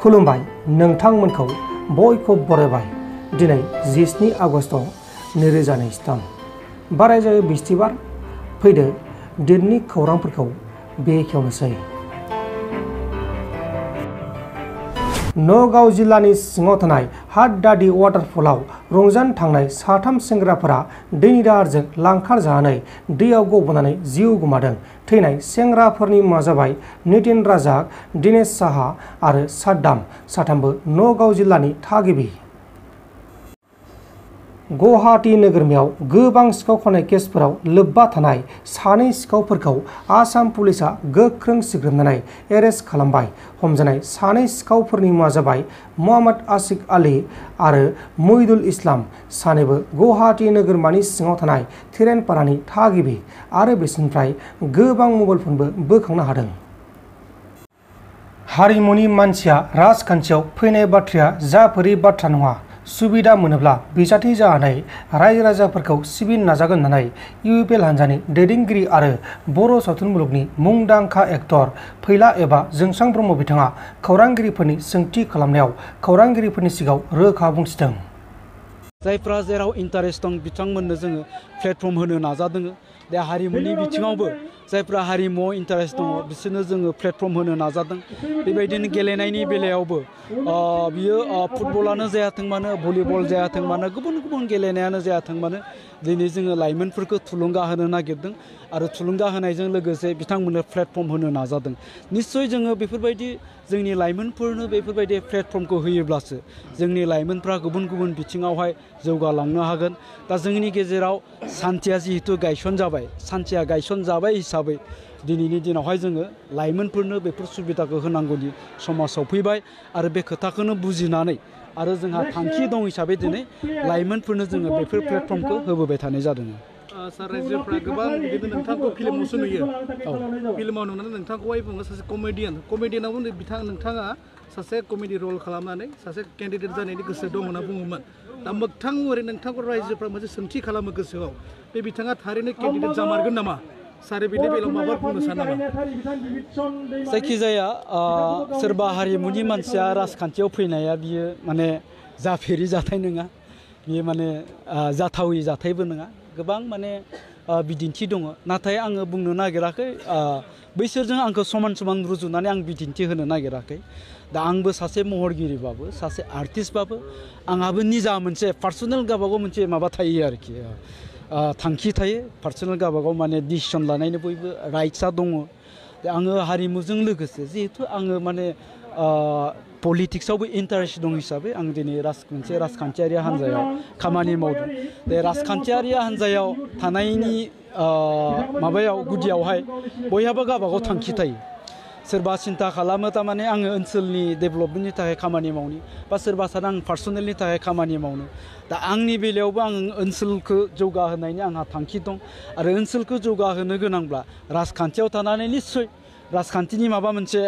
खुलुमबाय नोंथांमोनखौ बयखौ बरायबाय दिनै 17 आगस्ट 2023 बारायजायो बिस्थिबार फैदो दिननि खौरांफोरखौ बेखेवनोसै। नगाव जिल्लानि सिङाव थानाय हाटदादि वाटारफलाव रंजानो थांनाय साथाम सेंग्राफोरा दैनि दाहारजों लांखार जानानै दैयाव गबनानै जिउ गोमादों। थैनाय सेंग्राफोरनि मुङा जाबाय नितिन राजाक, दिनेश साहा आरो साद्दाम, साथामबो नगाव जिल्लानि थागिबि। गुवाहाटी नोगोरमायाव गोबां सिखाव खावनाय केसफोराव लोब्बा थानाय सानै सिखावफोरखौ आसाम पुलिसा गोख्रों सिग्रोमनानै एरेस्ट खालामबाय। हमजानाय सानै सिखावफोरनि मुङा जाबाय मोहम्मद आशिक आली आरो मुइदुल इस्लाम, सानैबो गुवाहाटी नोगोरमानि सिङाव थानाय थिरेनपारानि थागिबि आरो बिसोरनिफ्राय गोबां मबाइल फनबो बोखांनो हादों। हारिमुनि मानसिया राजखान्थियाव फैनाय बाथ्राया जाफेरै बाथ्रा नङा। सुबिदा मोनोब्ला बिजाथि जानानै रायजो राजाफोरखौ सिबिनो नाजागोन होननानै इउपिएल हान्जानि दैदेनगिरि आरो बर' सावथुन मुलुगनि मुंदांखा एक्टर फैला एबा जोंसां ब्रह्म बिथाङा खौरांगिरिफोरनि सोंथि खालामनायाव खौरांगिरिफोरनि सिगाङाव रोखा बुंथिदों। जायफ्रा जेराव इन्टारेस्ट दं बिथांमोननो जोङो प्लेटफर्म होनो नाजादों। दा हारिमुनि बिथिङावबो जायफ्रा हारिमुआव इन्टारेस्ट दङ बिसोरनो जोङो प्लेटफर्म होनो नाजादों। बेबायदिनो गेलेनायनि बेलायावबो बियो फुटबलानो जायाथों मानो, भलिबल जायाथों मानो, गुबुन गुबुन गेलेनायानो जायाथों मानो दिनै जोङो लाइमोनफोरखौ थुलुंगा होनो नागिरदों आरो थुलुंगा होनायजों लोगोसे बिथांमोननो प्लेटफर्म होनो नाजादों। निस्सय जोङो बेफोरबायदि जोंनि लाइमोनफोरनो बेफोरबायदि प्लेटफर्मखौ होयोब्लासो जोंनि लाइमोनफ्रा गुबुन गुबुन बिथिङावहाय जौगालांनो हागोन। दा जोंनि गेजेराव सान्थिया जिहेतु गायसनजाबाय, सान्थिया गायसनजाबाय हिसाबै दिनैनि दिनावहाय जोङो लाइमोनफोरनो बेफोर सुबिदाखौ होनांगौनि समा सफैबाय आरो बे खोथाखौनो बुजिनानै आरो जोंहा थांखि दं हिसाबै दिनै लाइमोनफोरनो जोङो बेफोर प्लेटफर्मखौ होबोबाय थानाय जादों। सार रायजोफ्रा गोबां बिदिनो नोंथांखौ फिल्मावसो नुयो। फिल्माव नुनानै नोंथांखौहाय बुङो सासे कमेडियानाव नोंथाङा सासे कमेडि रल खालामनानै सासे केन्डिडेट जानायनि गोसो दं होनना बुङोमोन। दा मोगथां महरै नोंथांखौ रायजोफ्रा मोनसे सोंथि खालामो गोसोआव, बे बिथाङा थारैनो केन्डिडेट जामारगोन नामा? सार बिनि बेलायाव माबा बुंनो सानो नामा? जायखिजाया सोरबा हारिमुनि मानसिया राजखान्थियाव फैनाया बियो माने जाफेरि जाथाय नङा, बियो माने जाथावै जाथायबो नङा। गोबां माने बिदिन्थि दङ, नाथाय आङो बुंनो नागिराखै बैसोरजों आंखौ समान समान रुजुनानै आं बिदिन्थि होनो नागिराखै। दा आंबो सासे महरगिरिबाबो सासे आर्टिस्टबाबो आंहाबो निजा मोनसे पार्सनेल गावबागाव मोनसे माबा थायो आरोखि, थांखि थायो, पार्सनेल गावबागाव माने डिसिसन लानायनि बयबो राइट्सआ दङ। आङो हारिमुजों लोगोसे जिहेथु आङो माने पलिटिक्सआवबो इन्टारेस्ट दं हिसाबै आं दिनै मोनसे राजखान्थियारि हान्जायाव खामानि मावदों। बे राजखान्थियारि हान्जायाव थानायनि माबायाव गुदियावहाय बयहाबो गावबागाव थांखि थायो। सोरबा सिन्था खालामो थारमाने आङो ओनसोलनि डेभेलपमेन्टनि थाखाय खामानि मावनो, बा सोरबा सानो आं पार्सनेलनि थाखाय खामानि मावनो। दा आंनि बेलायावबो आं ओनसोलखौ जौगाहोनायनि आंहा थांखि दं आरो ओनसोलखौ जौगाहोनो गोनांब्ला राजखान्थियाव थानानै निस्सय राजखान्थिनि माबा मोनसे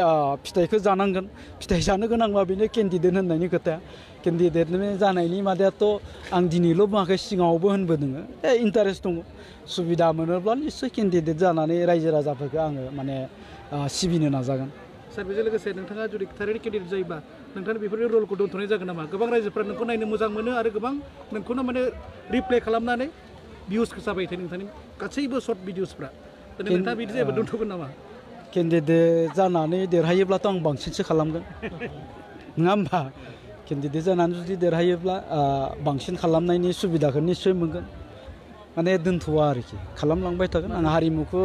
फिथाइखौ जानांगोन। फिथाइ जानो गोनांबा बेनो केन्डिडेट होननायनि खोथा। केन्डिडेट जानायनि मादायाथ' आं दिनैल' बुङाखै, सिगाङावबो होनबोदों। इन्टारेस्ट दङ, सुबिदा मोनोब्ला निस्सय केन्डिडेट जानानै रायजो राजाफोरखौ आङो माने सिबिनो नाजागोन। सार बेजों लोगोसे नोंथाङा जुदि थारैनो केन्डिडेट जायोबा नोंथांनि बेफोरनि रलखौ दोनथ'नाय जागोन नामा? गोबां रायजोफ्रा नोंखौ नायनो मोजां मोनो आरो गोबां नोंखौनो माने रिप्ले खालामनानै भिउसखौ जाबाय थायो नोंथांनि गासैबो सर्ट भिडिअसफ्रा। नोंथाङा बिदि जायोबा दोनथ'गोन नामा? केन्डिडेट जानानै देरहायोब्लाथ' आं बांसिनसो खालामगोन, नङा होमबा? केन्डिडेट जानानै जुदि देरहायोब्ला बांसिन खालामनायनि सुबिदाखौ निस्सय मोनगोन। माने दोनथ'वा आरोखि, खालामलांबाय थागोन। आं हारिमुखौ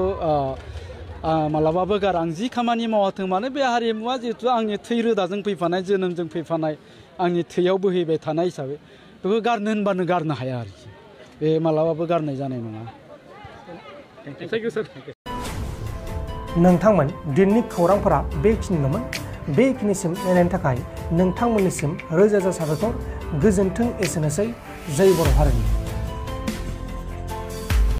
मालाबाबो गारा। आं जि खामानि मावाथों मानो बे हारिमुवा जिहेतु आंनि थै रोदाजों फैफानाय, जोनोमजों फैफानाय, आंनि थैयाव बोहैबाय थानाय हिसाबै बेखौ गारनो होनबानो गारनो हाया आरोखि। बे मालाबाबो गारनाय जानाय नङा। थेंक इउ सार। नोंथांमोन दिननि खौरांफोरा बेखिनिल'मोन। बेखिनिसिम नायनायनि थाखाय नोंथांमोननिसिम रोजा रोजा साबायखर। गोजोन्थों, एसेनोसै। जय बर' हारिनि।